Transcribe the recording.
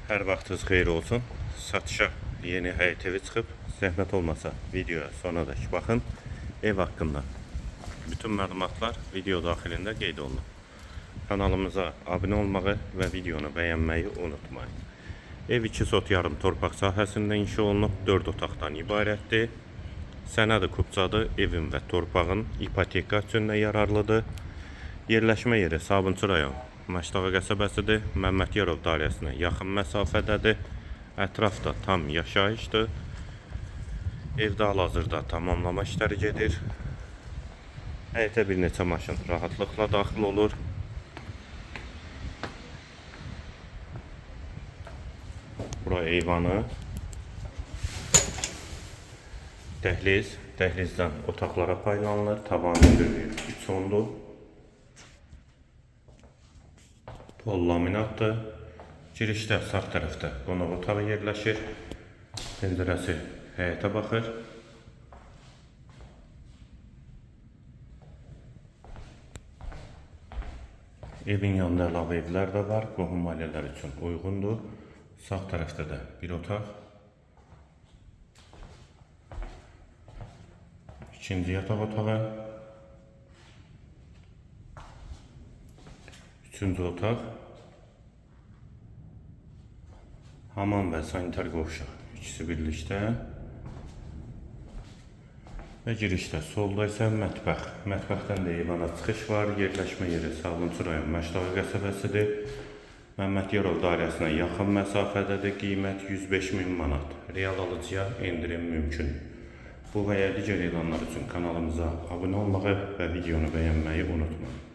Hər vaxtınız xeyir olsun. Satışa yeni həyət evi çıxıb. Zəhmət olmasa videoya sonradakı baxın. Ev haqqında bütün məlumatlar video daxilində qeyd olunub. Kanalımıza abunə olmağı və videonu bəyənməyi unutmayın. Ev 2 sot yarım torpaq sahəsində inşa olunub, 4 otaqdan ibarətdir. Sənədi kupçadır, evin və torpağın ipoteka üçün də yararlıdır. Yerləşmə yeri Sabunçu rayon Məştağa qəsəbəsidir. Məmmədiyarov dairəsinə yaxın məsafədədir. Ətrafda tam yaşayışdır. Evdə hal-hazırda tamamlama işləri gedir. Həyətə bir neçə maşın rahatlıqla daxil olur. Bura eyvanı. Dəhliz, dəhlizdən otaqlara paylanılır. Tavan hündürlüyü 3,10-dur. Pol laminatdır. Girişdə sağ tərəfdə qonaq otağı yerləşir. Pəncərəsi həyətə baxır. Evin yanında əlavə evlər də var. Qohum ailələr üçün uyğundur. Sağ tərəfdə də bir otaq. İkinci yataq otağı. Üçüncü otaq. Hamam və sanitar qovşaq ikisi birlikdə. Və girişdə solda isə mətbəx. Mətbəxdən də eyvana çıxış var. Yerləşmə yeri Sabunçu rayon Məştağa qəsəbəsidir. Məmmədiyarov dairəsinə yaxın məsafədədir. Qiymət 105 min manat. Real alıcıya endirim mümkün. Bu və ya digər elanlar üçün kanalımıza abunə olmağı və videonu bəyənməyi unutmayın.